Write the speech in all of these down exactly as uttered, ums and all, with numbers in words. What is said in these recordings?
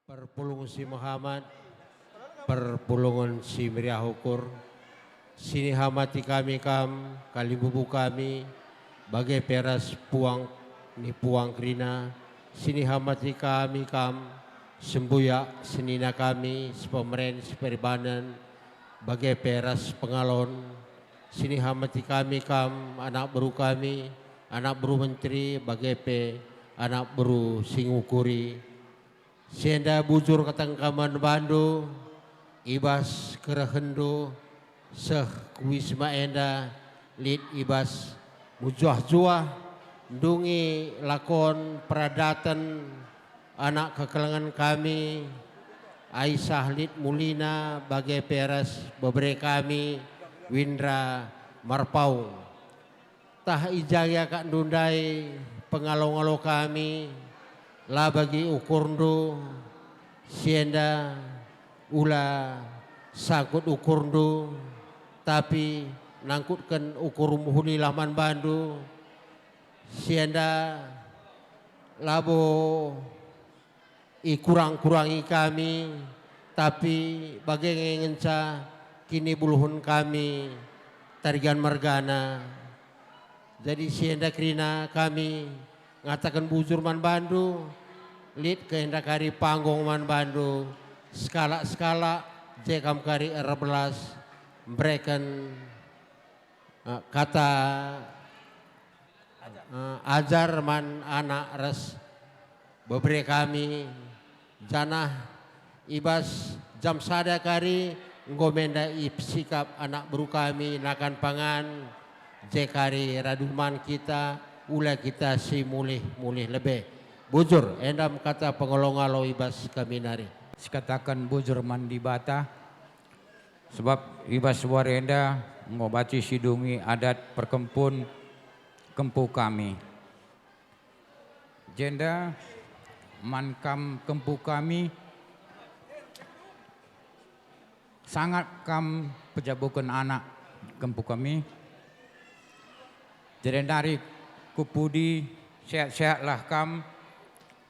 Perpulung si mehamat, perpulungen si meriah ukur, sinihamati kami kam, kalimbubu kami, bage pe ras puang ni puang kerina, sinihamati kami kam, sembuyak senina kami, sipemeren, siperibanen, bage pe ras pengalon, sinihamati kami kam, anak beru kami, anak beru menteri, bage pe anak beru si ngukuri. Si enda bujur katangka man bandu, i bas kerehenndu seh ku Wisma enda lit i bas mejuah-juah ndungi lakon peradaten anak kekelengen kami, Aisah lit mulina bage pe ras bebere kami, Windra Marpaung. Tah i ja iakapndu ndai pengalo-ngalo kami, la bagi ukurndu, si enda ula sangkut ukurndu, tapi nangkutken ukur mehuli lah man bandu, si enda labo ikurang-kurangi kami, tapi bage nge ngenca kinibuluhen kami Tarigan mergana. Jadi si enda kerina kami ngataken bujur man bandu, lit ke enda kari panggung man bandu, sekalak-sekalak je kam kari erbelas mbereken, eh, kata eh, ajar man anak ras bebere kami, janah i bas jam sada kari enggo menda isikap anak beru kami nakan pangan, je kari radu man kita, ula kita si mulih-mulih lebe. Bujur, enda me kata pengalo-ngalo i bas kami nari. Sikataken bujur man Dibata, sebab i bas wari enda enggo banci sidungi adat perkempun kempu kami. Jenda man kam kempu kami, sangap kam pejabuken anak kempu kami. Jadi nari ku pudi, sehat-sehatlah kam,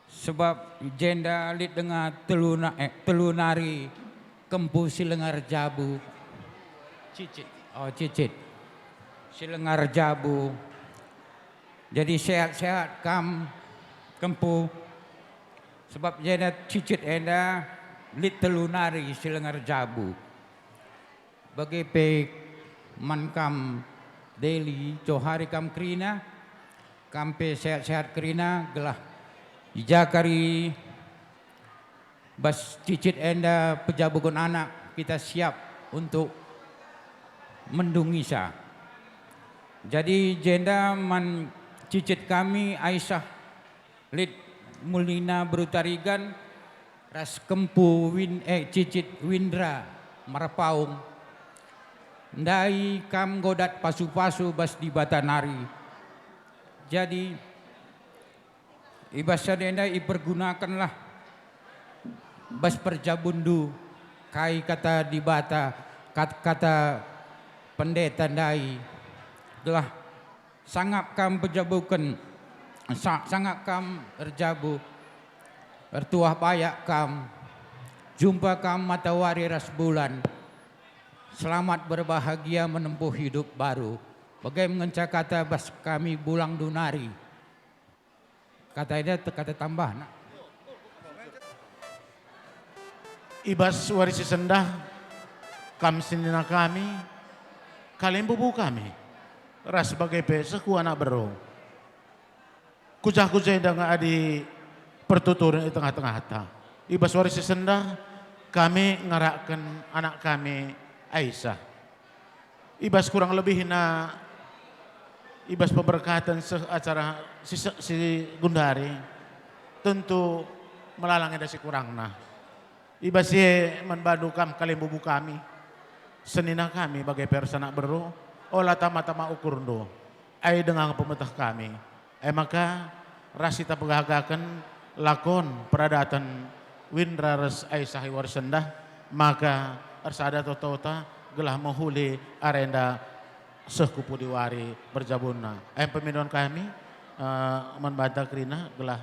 sebab jenda lit denga telu na-, eh, telu nari kempu si lenga erjabu. Cicit. Oh, cicit. Si lenga erjabu. Jadi sehat-sehat kam kempu, sebab jenda cicit enda lit telu nari si lenga erjabu. Bage pe man kam Deli, Johari kam kerina, kam pe sehat-sehat kerina, gelah i ja kari bas cicit enda pejabuken anak kita siap untuk mendungisa. Jadi jenda man cicit kami Aisyah lit mulina beru Tarigan ras kempu Win-, eh, cicit Windra Marpaung. Ndai kam nggo dat pasu-pasu bas Dibata nari. Jadi, i bas sada enda ipergunakenlah bas perjabunndu kai kata Dibata, kat-, kata pendeta ndai, gelah sangap kam pejabuken, sa-, sangap kam erjabu, ertuah bayak kam, jumpa kam matawari ras bulan, selamat berbahagia menempuh hidup baru. Bage me ngenca kata bas kami bulangndu nari. Kata enda te-, kata tambahna. I bas wari si sendah, kam senina kami, kalimbubu kami, ras bage pe seh ku anak beru. Ku ja-ku ja enda nge adi pertuturen i tengah-tengahta. I bas wari si sendah, kami ngarakken anak kami Aisyah. I bas kurang lebihna, i bas pemberkaten seh acara si se-, si gundari, tentu melalang enda si kurangna. I bas si e man bandu kam kalimbubu kami, senina kami bage pe ras anak beru, ola tama-tama ukurndu, ai denga nge pemeteh kami. E maka, ras kita pegahgaken lakon peradaten Windra ras Aisyah i wari sendah, maka ersada totota gelah mehuli arenda seh ku pudi wari perjabunna. Em pemindoen kami, eh, man banta kerina gelah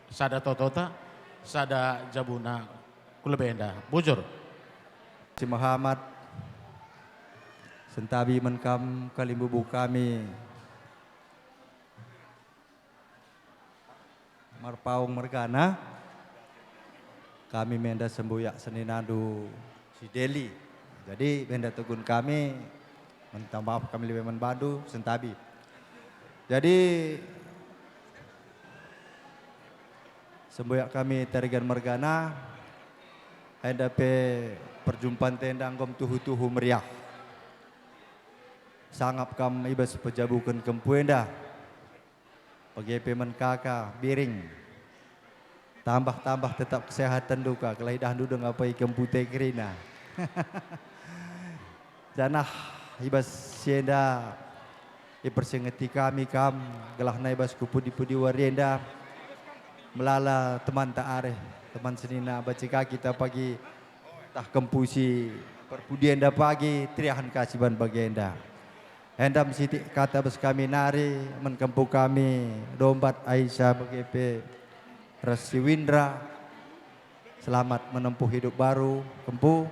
sada totota, sada jabuna. Ku lebe enda, bujur. Si mehamat, sentabi man kam kalimbubu kami, Marpaung mergana, kami menda sembuyak seninandu si Deli. Jadi menda tegun kami, minta maaf kami lebe man bandu, sentabi. Jadi, sembuyak kami Tarigan mergana, enda pe perjumpanta enda enggo tuhu-tuhu meriah. Sangap kam i bas pejabuken kempu enda. Bage pe man kaka Biring. Tambah-tambah tetap kesehatenndu ka, gelah idahndu denga pe i kempu e kerina. Janah i bas si enda ipersingeti kami kam, gelahna i bas ku pudi-pudi wari enda melala temanta arih, teman senina, banci ka kita pagi tah kempu si perpudi enda pagi teriahen ka si ban bagenda. Enda me sitik kata bas kami nari, man kempu kami, Dombat, Aisyah, bage pe ras si Windra. Selamat menempuh hidup baru, kempu.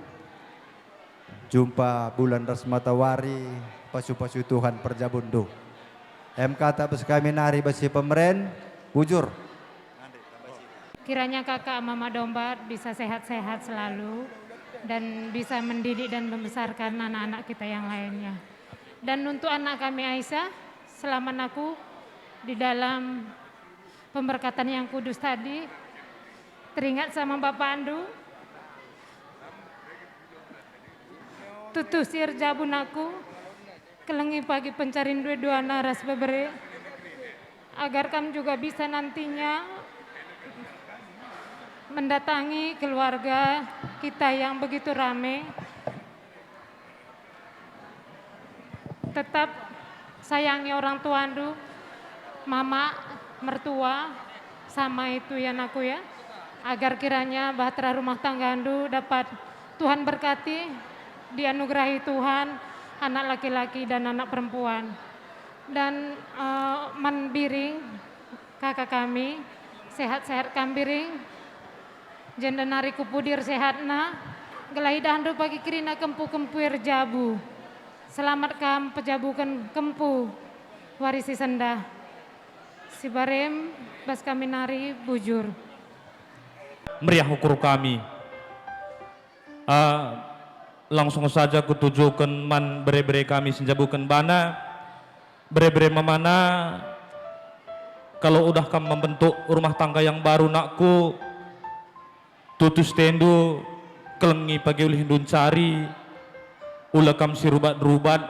Jumpa bulan ras matawari, pasu-pasu Tuhan perjabunndu. Em kata bas kami nari bas si pemeren, bujur. Kiranya Kakak Mama Dombat bisa sehat-sehat selalu dan bisa mendidik dan membesarkan anak-anak kita yang lainnya. Dan untuk anak kami Aisyah, selama aku di dalam pemberkatan yang kudus tadi, teringat sama bapandu, tutuh si erjabu aku, kelengi pagi pencarin dua-duana ras bebere, agar kam juga bisa nantinya mendatangi keluarga kita yang begitu rame. Tetap sayangi orang tuandu, mama, mertua, sama itu ya, nakku ya, agar kiranya bahtera rumah tanggandu dapat Tuhan berkati, dianugerahi Tuhan anak laki-laki dan anak perempuan. Dan, eh, man Biring, kaka kami, sehat-sehat kam Biring. Jenda nari ku pudi ersehatna, gelah idahndu pagi kerina kempu-kempu erjabu. Selamat kam pejabuken kempu wari si sendah. Si barem bas kami nari bujur. Meriah ukur kami. Ah, langsung saja kutujuken man bere-bere kami si njabuken bana. Bere-bere mamana, kalau udah kam membentuk rumah tangga yang baru, nakku, tutus atendu, kelengi pagi ulihndu ncari, ula kam si rubat-rubat,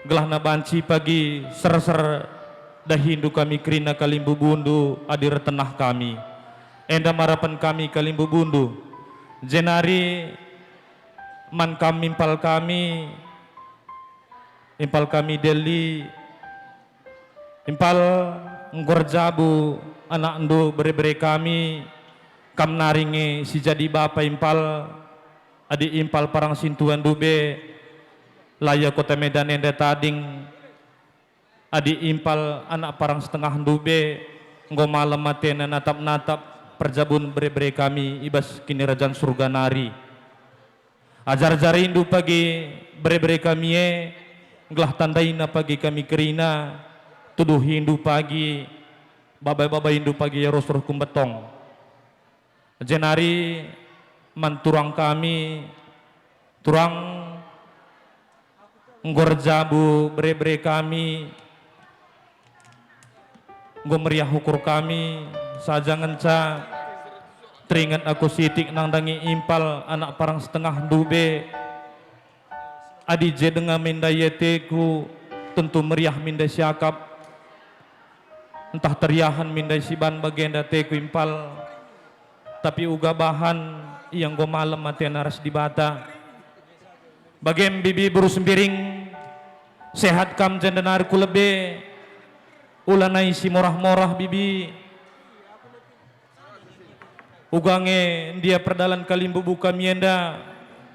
gelahna banci pagi serser dahindu kami kerina kalimbubundu adi ertenah kami. Enda marapen kami kalimbubundu. Jenari man kam impal kami, impal kami Deli, impal enggo erjabu anakndu bere-bere kami, kam nari nge si jadi bapa impal, adi impal parang sintuandu be, la ia kota Medan enda tading, adi impal anak parang setengahndu be, enggo malem atena natap-natap perjabun bere-bere kami i bas Kinirajan Surga nari. Ajar-ajarindu pagi bere-bere kami e, gelah tandaina pagi kami kerina, tuduhindu pagi, babai-babaindu pagi ras-ras ku mbetong. Jenari man turang kami, turang enggo erjabu bere-bere kami, enggo meriah ukur kami, saja ngenca teringet aku sitik nandangi impal anak parang setengahndu be. Adi je denga min ndai ateku, tentu meriah min ndai siakap, ntah teriahen min ndai siban bagenda ateku impal. Tapi uga bahan ia enggo malem atena ras Dibata. Bagem bibi beru Sembiring, sehat kam jenda nari ku lebe, ulanai si morah-morah bibi. Uga nge ndia perdalan kalimbubu kami enda,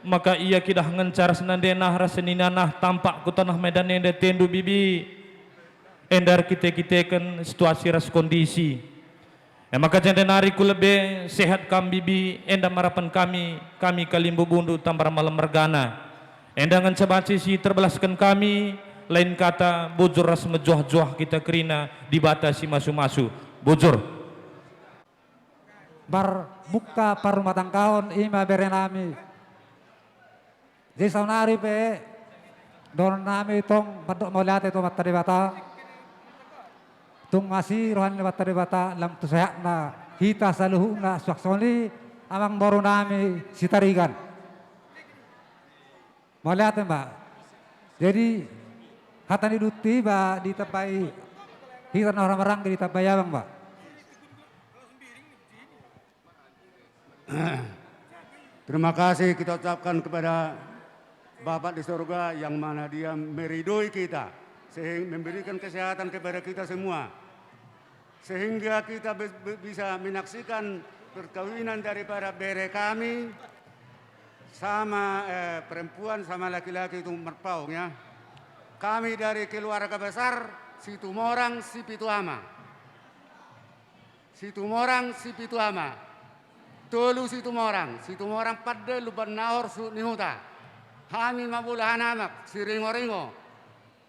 maka ia kidah ngenca ras nandena ras seninana tampak ku taneh Medan enda atendu bibi. Enda erkite-kiteken situasi ras kondisi. E maka jenda nari ku lebe, sehat kam bibi, enda marapen kami, kami kalimbubundu tambar malem mergana. Enda ngenca banci si terbelasken kami, lain kata bujur ras mejuah-juah kita kerina Dibata si masu-masu. Bujur. Mbar muka parrumatanggaon ima bere nami. Jadi saunari pe, dohon nami tong mandok mauliate tu Dibata Dibata. Tung masi rohani Dibata Dibata lam tu sehatna kita saluhutna suak soni amang boru nami si Tarigan. Mauliate, Mbak. Jadi, hata ni duti, Mbak, ditebai kita na orang merangge ditebai abang, Mbak. Terima kasih kita ucapkan kepada Bapa di sorga yang mana Dia meridoi kita, sehingga memberikan kesehatan kepada kita semua, sehingga kita be-, be-, bisa menyaksikan perkawinan daripada bere kami sama, eh, perempuan sama laki-laki itu merpaung, ya. Kami dari keluarga besar Situmorang Sipitu Ama. Situmorang Sipitu Ama. Tolu Situmorang, Situmorang Pade, Lumban Nahor, Sut ni Huta. Hami mabula hanamak, si ringo-ringo,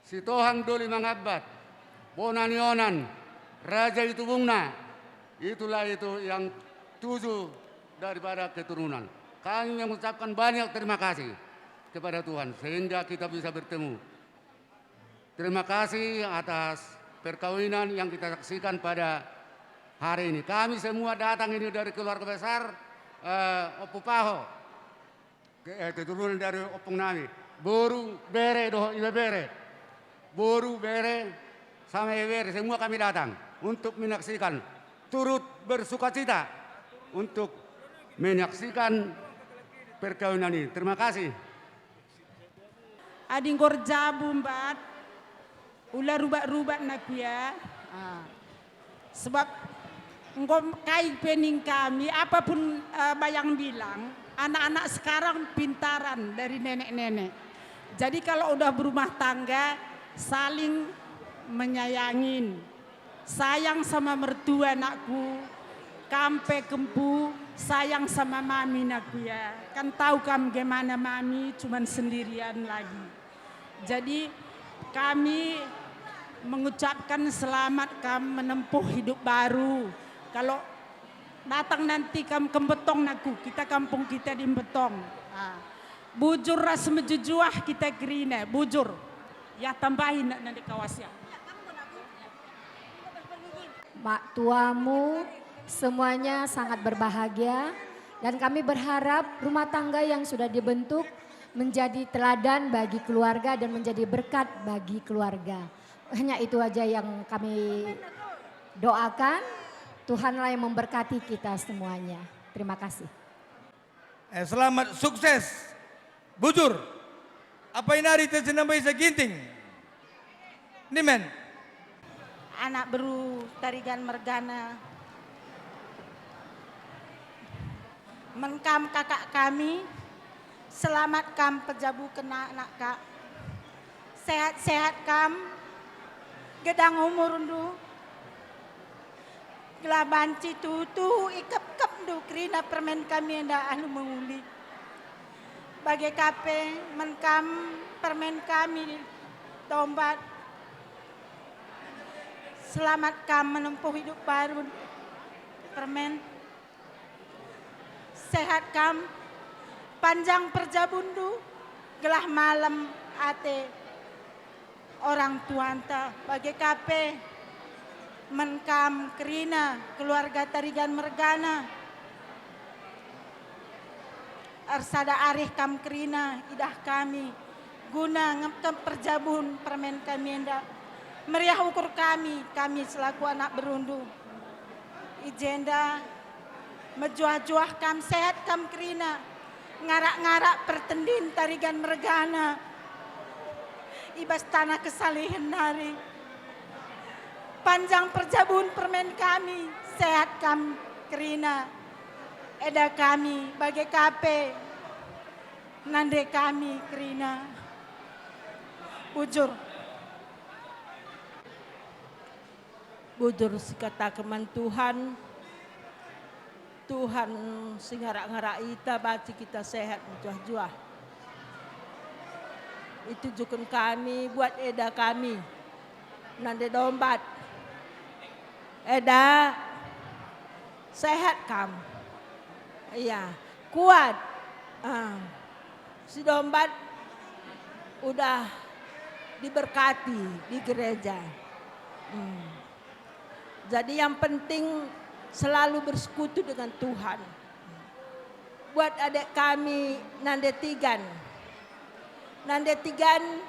si tohang doli mangabbat, bona ni onan, raja i tubungna. Itulah itu yang tujuh daripada keturunan. Kami mengucapkan banyak terima kasih kepada Tuhan sehingga kita bisa bertemu. Terima kasih atas perkawinan yang kita saksikan pada hari ini. Kami semua datang ini dari keluarga besar, eh, Opo Paho, ke-, eh, keturunan dari opung nami. Boru, bere, dohot ibebere. Boru, bere, sama ibebere, semua kami datang untuk menyaksikan, turut bersukacita untuk menyaksikan perkawinan ini. Terima kasih. Adi enggo erjabu mbat, ula rubak-rubak naku ya. Ah. Sebab enggo kai pe ning kami, apapun, eh, bayang bilang, anak-anak sekarang pintaran dari nenek-nenek. Jadi kalau udah berumah tangga, saling menyayangin. Sayang sama mertua nakku, kam pe kempu, sayang sama mami nakku ya. Kan tau kam gemana mami cuman sendirian lagi. Jadi kami mengucapkan selamat kam menempuh hidup baru. Kalau datang nanti kam ke Mbetong nakku, kita kampung kita di Mbetong. Ah. Bujur ras mejujuah kita kerina, bujur. Ya tambahin nak nanti kawas ya. Mak tuamu, semuanya sangat berbahagia, dan kami berharap rumah tangga yang sudah dibentuk menjadi teladan bagi keluarga dan menjadi berkat bagi keluarga. Hanya itu aja yang kami doakan. Tuhanlah yang memberkati kita semuanya. Terima kasih. Eh, selamat sukses. Bujur. Apai nari te senambai seginting. Nimen. Anak beru Tarigan mergana. Men kam kakak kami, selamat kam pejabu kena anak kak. Sehat-sehat kam, gedang umurndu, gelah banci tuhu-tuhu ikepkepndu kerina permen kami enda alu menguli. Bage ka pe men kam permen kami tombat. Selamat kam menempuh hidup baru, permen. Sehat kam, panjang perjabundu, gelah malem ate orang tuanta. Bage ka pe men kam kerina keluarga Tarigan mergana. Ersada arih kam kerina idah kami, guna ngepkep perjabun permen kami enda. Meriah ukur kami, kami selaku anak berundu. I jenda mejuah-juah kam, sehat kam kerina, ngarak-ngarak pertendin Tarigan mergana i bas tanah kesalihen nari. Panjang perjabun permen kami, sehat kam kerina. Eda kami bage ka pe nande kami kerina. Bujur. Bujur sikataken man Tuhan, Tuhan si ngarak-ngarak ita, banci kita sehat mejuah-juah. Itujuken kami buat eda kami, nande Dombat. Eda, sehat kam. Iya, kuat. Ah. Si Dombat udah diberkati di gereja. Hmm. Jadi yang penting selalu bersekutu dengan Tuhan. Buat adek kami Nande Tigan. Nande Tigan,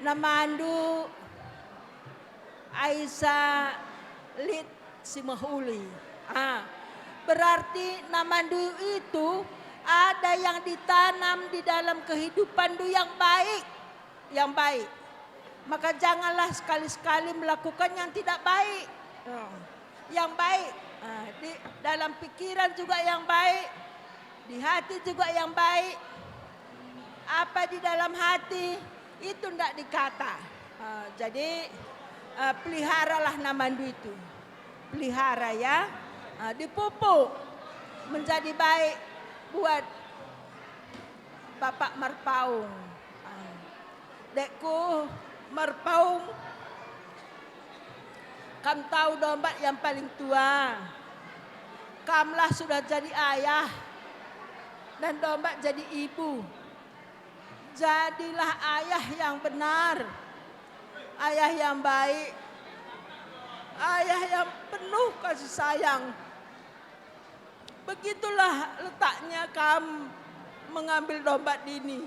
namandu Aisyah lit si mehuli. Ah, berarti namandu itu ada yang ditanam di dalam kehidupanndu yang baik, yang baik. Maka janganlah sekali-sekali melakukan yang tidak baik. Hmm. Yang baik, ah, di dalam pikiran juga yang baik, di hati juga yang baik. Apa di dalam hati, itu ndak dikata. Ah, jadi, ah, peliharalah namandu itu. Pelihara, ya. Ah, dipupuk menjadi baik buat Bapak Marpaung. Ah, dekku Marpaung, kam tahu Dombat yang paling tua. Kamlah sudah jadi ayah, dan Dombat jadi ibu. Jadilah ayah yang benar, ayah yang baik, ayah yang penuh kasih sayang. Begitulah letaknya kam mengambil Dombat dini.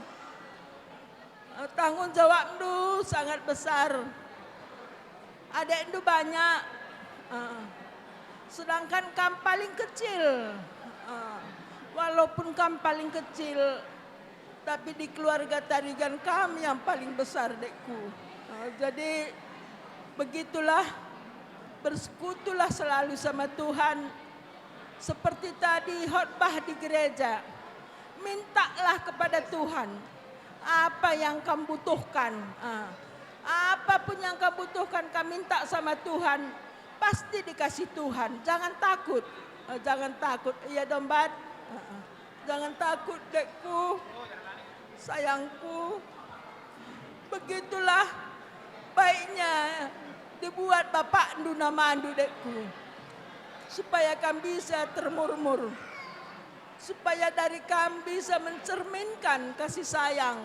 Eh, tanggung jawabndu sangat besar. Adekndu banyak, eh, sedangkan kam paling kecil. Eh, walaupun kam paling kecil, tapi di keluarga Tarigan kam yang paling besar, dekku. Eh, jadi, begitulah, bersekutulah selalu sama Tuhan. Seperti tadi khotbah di gereja, mintalah kepada Tuhan apa yang kam butuhkan. Ah, apapun yang kam butuhkan, kam minta sama Tuhan, pasti dikasih Tuhan. Jangan takut, eh, jangan takut. Iya, Dombat. Heeh. Jangan takut, dekku, sayangku. Begitulah baiknya dibuat bapakndu namandu, dekku, supaya kam bisa termurmur, supaya dari kam bisa mencerminkan kasih sayang,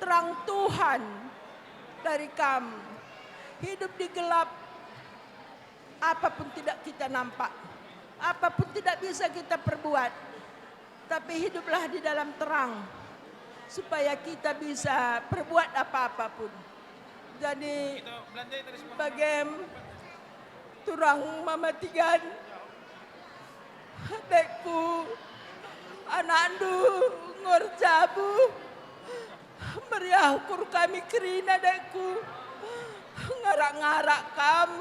terang Tuhan dari kam. Hidup di gelap, apapun tidak kita nampak, apapun tidak bisa kita perbuat, tapi hiduplah di dalam terang, supaya kita bisa perbuat apa-apa pun. Jadi, bagem turang Mama Tigan, dekku, anakndu ngerjabu, meriah ukur kami kerina, dekku, ngarak-ngarak kam,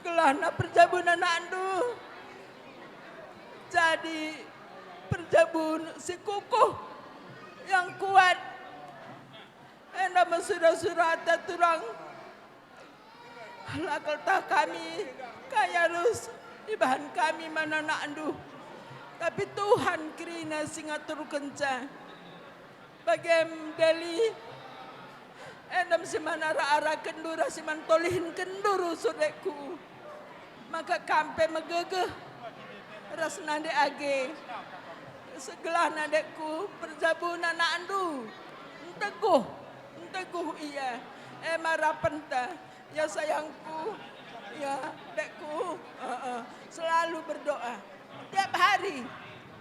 gelahna perjabun anakndu jadi perjabun si kukuh, yang kuat. Enda me sura-surata turang, la keltah kami kai arus ibahan kami man anakndu, tapi Tuhan kerina si ngaturkenca. Bagem Deli, enda me si man ara-arakenndu ras si man tolihenkenndu rusur, dekku. Maka kam pe megegeh ras nande age. Segelahna, dekku, perjabun anakndu nteguh, nteguh ia, e me arapenta. Ya, sayangku, ya, dekku, heeh, selalu berdoa. Tiap hari,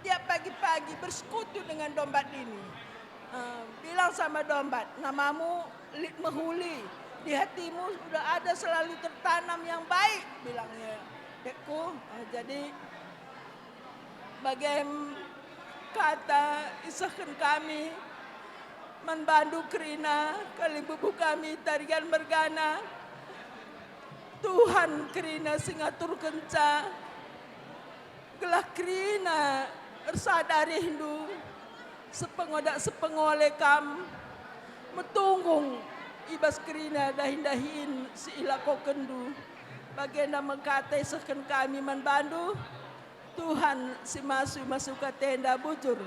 tiap pagi-pagi bersekutu dengan Dombat ini. Eh, bilang sama Dombat, "Namamu lit mehuli, di hatimu sudah ada selalu tertanam yang baik," bilangnya, dekku. Eh, jadi, bagem kata isehken kami man bandu kerina, kalimbubu kami Tarigan mergana, Tuhan kerina si ngaturkenca, gelah kerina ersada arihndu, sepengoda sepengole kam, metunggung i bas kerina dahin-dahin si ilakokenndu. Bagenda me kata isehken kami man bandu, Tuhan si masu-masu katenda bujur.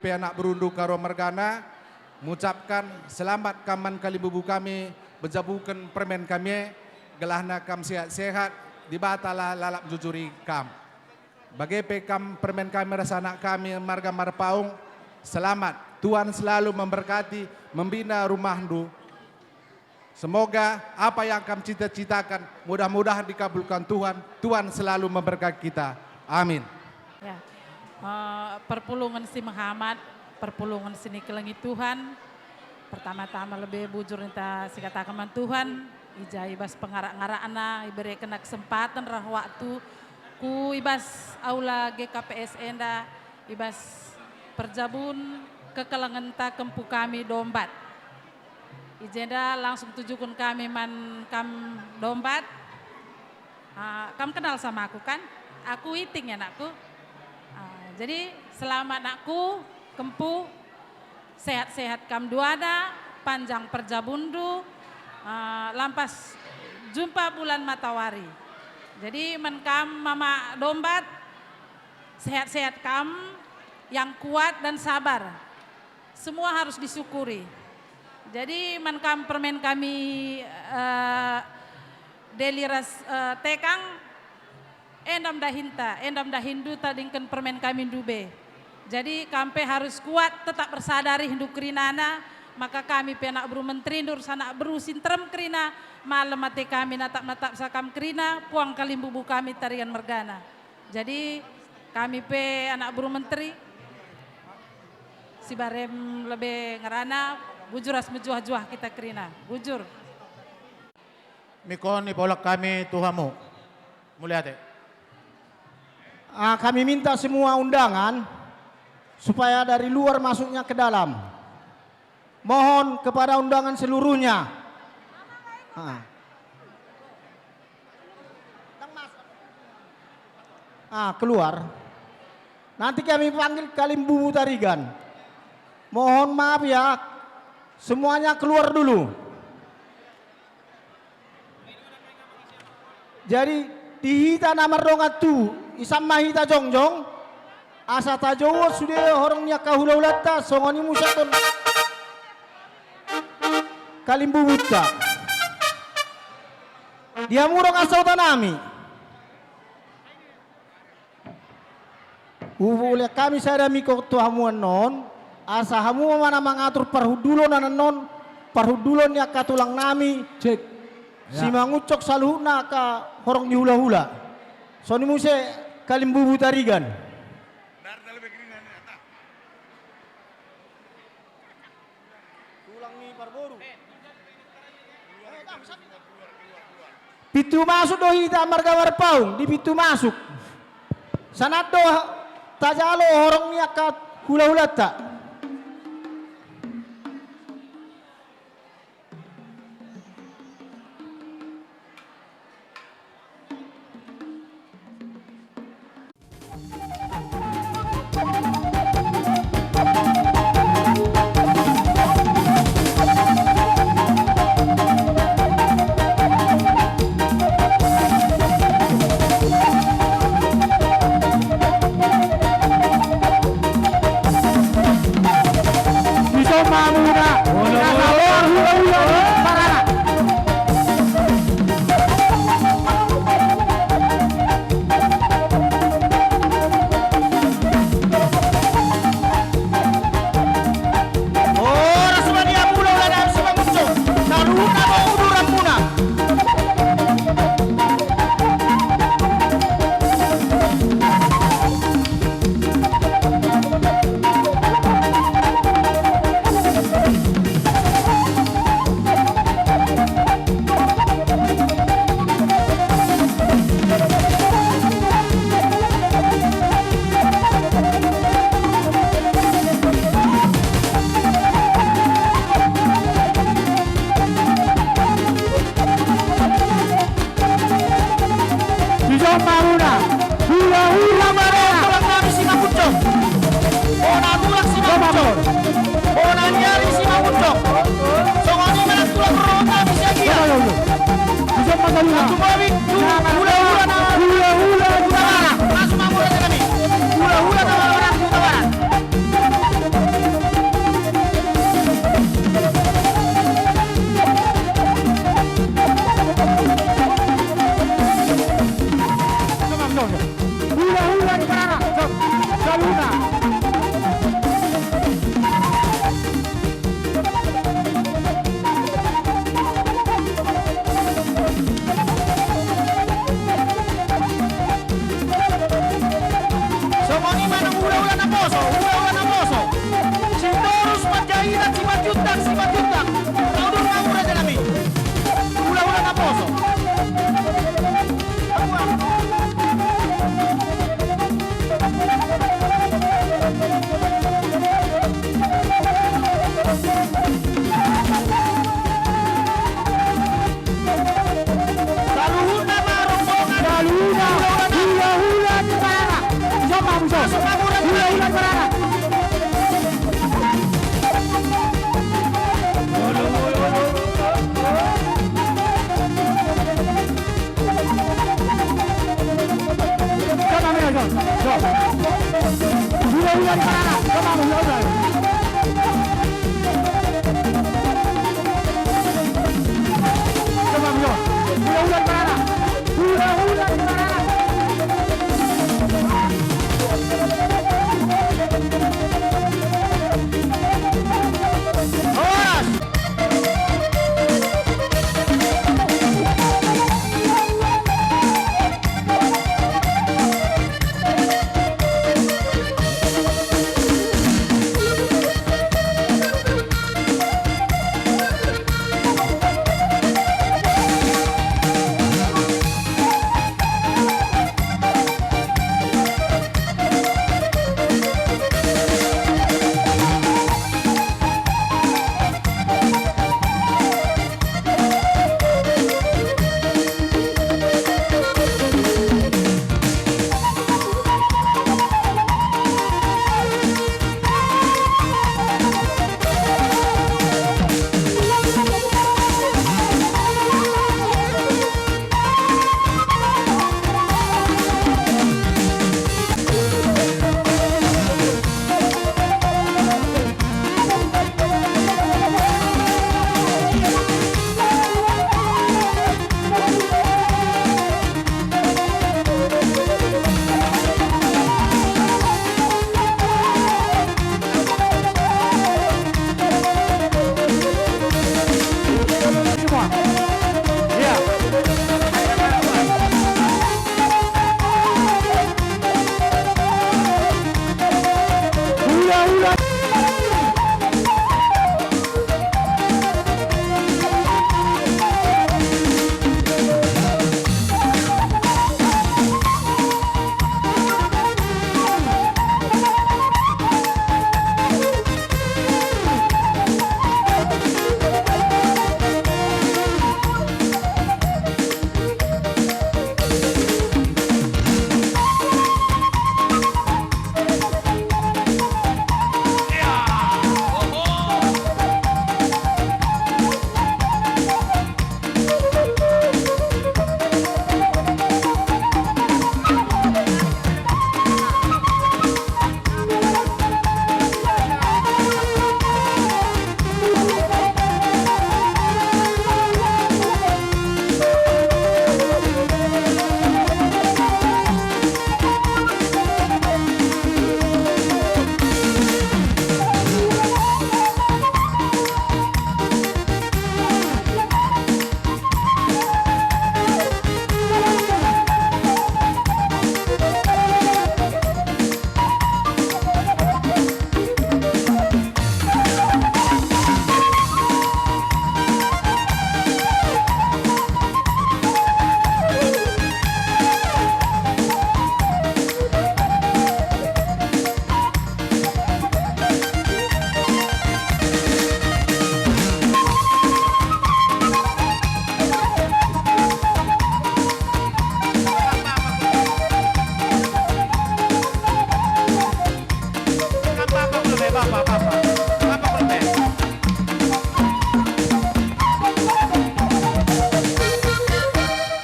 Pe anak berundu Karo mergana, ngucapkan selamat kam man kalimbubu kami, bejabuken permen kami e, gelahna kam sehat-sehat, Dibata la lalap njujuri kam. Bage pe kam permen kami ras anak kami marga Marpaung, selamat. Tuhan selalu memberkati, membina rumahndu. Semoga apa yang kam cita-citakan, mudah-mudahan dikabulkan Tuhan. Tuhan selalu memberkati kita. Amin. Ya. Eh, perpulungen si mehamat, perpulungen si nikelengi Tuhan. Pertama-tama lebe bujur ninta sikataken man Tuhan, i ja i bas pengarak-ngarakna iberekenna kesempaten reh waktu ku i bas aula G K P S enda, i bas perjabun kekelengenta kempu kami Dombat. I jenda langsung tujuken kami man kam Dombat. Ah, kam kenal sama aku, kan? Aku Iting, ya, nakku. Ah, jadi, selamat, nakku, kempu. Sehat-sehat kam duana, panjang perjabunndu, ah, lampas jumpa bulan matawari. Jadi, man kam Mama Dombat, sehat-sehat kam, yang kuat dan sabar. Semua harus disyukuri. Jadi, man kam permen kami, eh, Deli ras, eh, Tekang, enda me dahinta, enda me dahinndu tadingken permen kami ndube. Jadi, kam pe harus kuat, tetap ersada arihndu kerinana, maka kami pe anak beru menterindu ras anak beru si nterem kerina, malem ate kami natap-natapsa kam kerina, puang kalimbubu kami Tarigan mergana. Jadi, kami pe anak beru menteri, si barem lebe ngerana, bujur ras mejuah-juah kita kerina. Bujur. Mikon ipolak kami tu hamu. Mulia ate. Ah, kami minta semua undangan supaya dari luar masuknya ke dalam. Mohon kepada undangan seluruhnya. Ah. Ah, keluar. Nanti kami panggil kalimbubu Tarigan. Mohon maaf ya, semuanya keluar dulu. Jadi, di hita na mardongan tu, isamma hita jongjong, asa tajowo sude horong ni angka hula-hulanta, songon i musakon kalimbubunta. Dia murang asa utanami. Ubulah kami sada miko tu hamu annon, asa hamu mana mangatur parhundulon annon, parhundulon ni angka tulang nami, cek, si mangucok saluhutna angka horong ni hula-hula. Songon i muse kalimbubu Tarigan. Tulang ni parboru. Pintu masuk do hita marga Marpaung, di pintu masuk. Sanat do tajalo horong ni angka hula-hulanta. Pokokna manang ula-ula naposo, ula-ula naposo. Si mborus mat jahina, si mat jutak, si mat jutak. Tau dulu nganggur aja nami. Ula-ula naposo. Kaluhuna ma rombongan. Kaluhuna. Hula-hula ni Barana. Coba, Bung Sos. Hula-hula ni Barana. Coba, Bung Sos. Hula-hula ni Barana. Coba, Bung Sos. Coba, Bung Sos. Hula-hula ni Barana. Hula-hula ni Barana. Horas!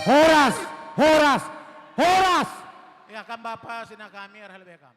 Horas, horas, horas! Ya, kam bapa, sina kami, arah lebe kam.